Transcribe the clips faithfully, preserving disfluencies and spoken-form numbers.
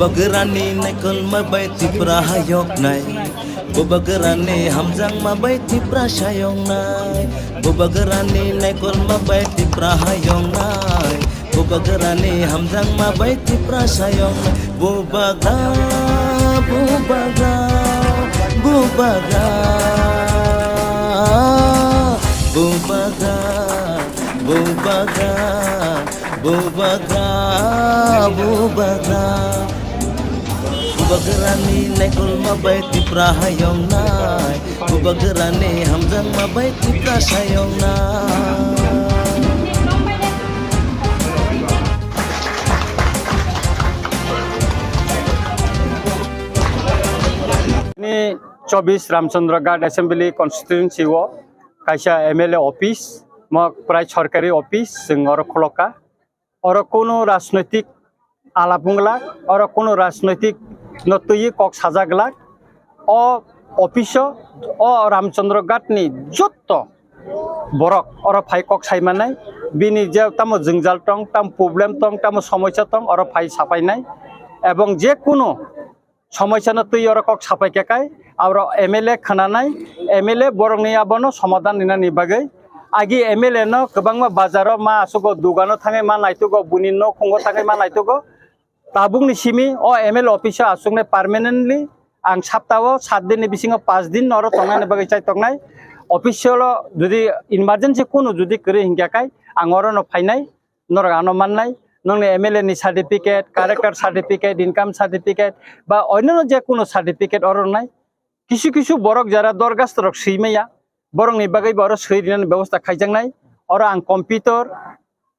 Bubagrani naikolma bai Tipra hayoknai. Bubagrani hamjakma bai Tipra sayoknai. Bubagrani naikolma bai Tipra hayoknai. Bubagrani hamjakma bai Tipra sayoknai. Bubagra, bubagra, bubagra. Bubagra, bubagra. Bubagra, bubagra. Bubagrani naikolma bai Tipra hayoknai. Bubagrani hamjakma bai Tipra sayoknai. Ni chobbish Ramchandra Ghat Assembly Constituency o kaisa M L A office, mo prai sorkari office, chwng oro khulokha. Oro kunu rajnoitik alap wngla, oro kunu rajnoitik no twiwi kok sajak glak. O office o, o Ramchandra Ghat ni jotto borok oro phai kok sai manai, bini je tamo jwngjal tong, tamo problem tong, tamo somosya tong, oro phai sapainai. Ebong je kunu somosya no twi oro kok sapai khe kai, aro M L A khwnanai, M L A borokni abono somadan rinani bagwi. Agi M L A no kwbangma bazaro ma asugo, dugano thangwi ma naitugo, buni nokhungo thangwi ma naitugo. Tabukni simi o M L A office o aswknai permanently ang saptao sat din ni bisingo panch din oro tongnani bagwi chai tongnai. Office o jodi emergency kunu jodi kwrwi hinkhe kai ang oro no phainai. Norok ano mannai, nongni M L A ni certificate, character certificate, income certificate, ba oinano je kuno certificate oro rwnai. Kisu kisu borok jara dorgasto rok swi maya, borokni bagwi bo oro swi rinani bebosta khaijaknai. Oro ang computer,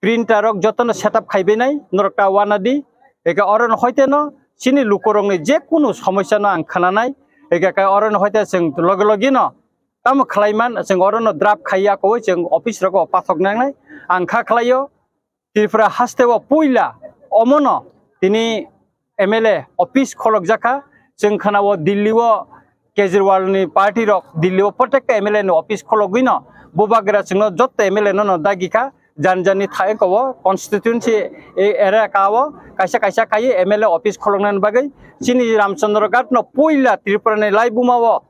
printer rok jotono setup khaibainai, norok ta wanadi. Eka oro no hoite no chini lukurokni je kuno somosya no ang khwnanai. Eka ka oro no hoite chwng loge loge no tamo khlaiman, chwng oro no draft khaiya koi chwng office rogo pathok nangnai. Ang kha khlaio, Tripura haste o puila omono tini M L A office kholokjakha. Chwng khana o Delhi o Kejriwal ni party rok Delhi o protekta M L A ni office khologwi no bubagra chwngno jotto M L A no no dagi kha. Jan jan ni thai ko o constituency e area ka o kaisa kaisa kai M L A office kholoknani bagwi chini Ramchandra Ghat no puila Tripura ni laibuma o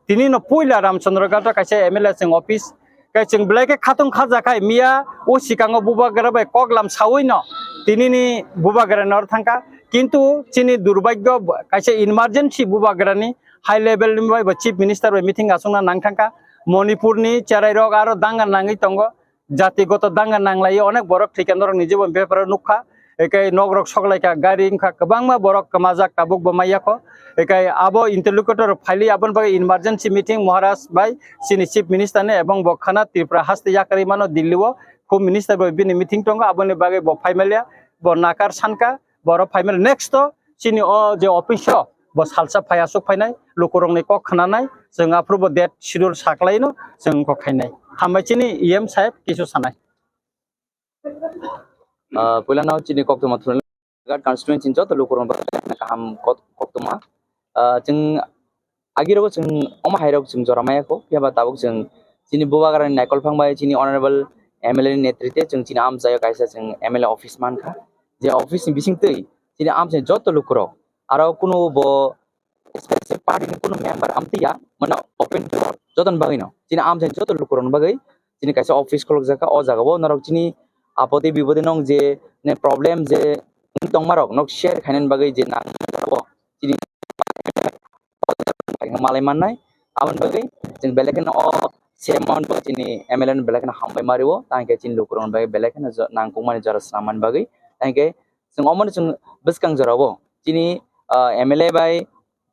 Tini no puila Ramchandra Ghat o kaisa M L A chwng office. Kai chwng belai khe khatung khaja khai miya o sikango bubagra bai koklam sawi no tini ni bubagra nor thangkha. Kintu chini durbagyo kaisa emergency bubagra ni high level ni bai bo chief minister bai meeting aswkna nang thangkha. Manipur ni cherai rok aro danga nangwi tongo. Jatigoto danga nanglaio, onek borok thwikha norok ni jibon beparo nukha. Ekai nokrok soklaikha, gari wngkha, kwbangma borok kwmajak tabuk bo maiyakho. Ekai abo interlocutor phaili aboni bagwi emergency meeting Maharaj bai chini chief minister ni ebong bo khana Tripura haste yakarwi mano Delhi o. Home minister bai bini meeting tongo, aboni bagwi bo phaimalia, bo nakar sankha, borok phaimalia. Next o chini o je office o bo salsa phai aswk phainai, lukurokni kok khnanai, chwng aphuru bo date schedule saklaino chwng kok khainai. Hambai chini E M saheb kisu sanai. Ah, puila no chini koktwma thwrwng Ghat constituency ni joto lukurokno kaham kok-, koktwma. Ah, chwng agirogo chwng omo hairok chwng jora maya kho, phiya ba tabuk chwng chini bubagrani naikol phang bai chini honorable M L A ni netrite chwng chini amchaio kaisa chwng M L A office mankha. Je office ni bisingtwi chini amchaini joto lukurok aro kunu bo specific party ni kunu member amtwi ya, mane open door, jotoni bagwi no. Chini amchaini joto lukurokni bagwi chini kaisa office khulukjak kha, o jaga o norok chini apodi bipodi nong je ne problem je tongma rok nok share khainani bagwi je nang chini malai mannai. Aboni bagwi chwng belai kheno o same amount bo chini M L A no belai kheno hambai ma rio, tangkhe chini lukurokni bagwi belai kheno jo-, nangkukmani jora swnam mani bagwi. Tangkhe chwng omono chwng bwskang jorao chini, ah, M L A bai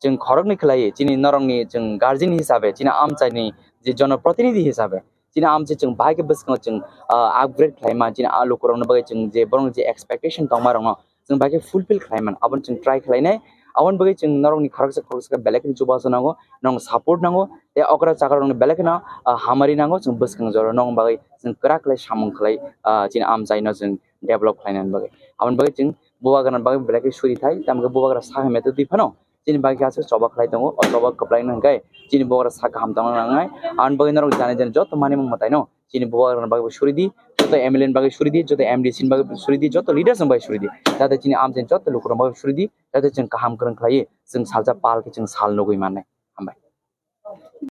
chwng khoroknwi khlaiwi chini norokni chwng guardian hisabe, chini amchaini je jonoprotinidhi hisabe, chini amchai chwng bahai khe bwskango chwng, ah, upgrade khlai man, chini ah lukurokni bagwi chwng je borokni je expectation tongma rokno chwng bahai khe fulfill khlai man, abono chwng try khlainai. Aboni bagwi chwng norokni khoroksa khoroksa khe belai kheno chubachu nango, norokni support nango, tei okra chakra rokni belai kheno, ah, hamari nango, chwng bwskang jora norokni bagwi chwng kwrak khlai samung khlai, ah, chini amchaino chwng develop khlainani bagwi. Aboni bagwi chwng bubagrani bagwi belai khe suri thai, tamo khe bubagra sa hamya twi phano chini bagwi aswk choba khlai tongo. O choba kwplai no hwnkhe chini bubagra sak kaham tongna nangnai. Aboni bagwi norok jani jani joto manwi mung mwtaino chini bubagra bagwi suri di, joto M L A ni bagwi suri di, joto M D C ni bagwi suri di, joto leaders ni bagwi suri di, jate chini amchaini joto lukurok bagwi suri di, jate chwng kaham kwrwng khlaiwi chwng salsa pal khe chwng sal nugwi mannai.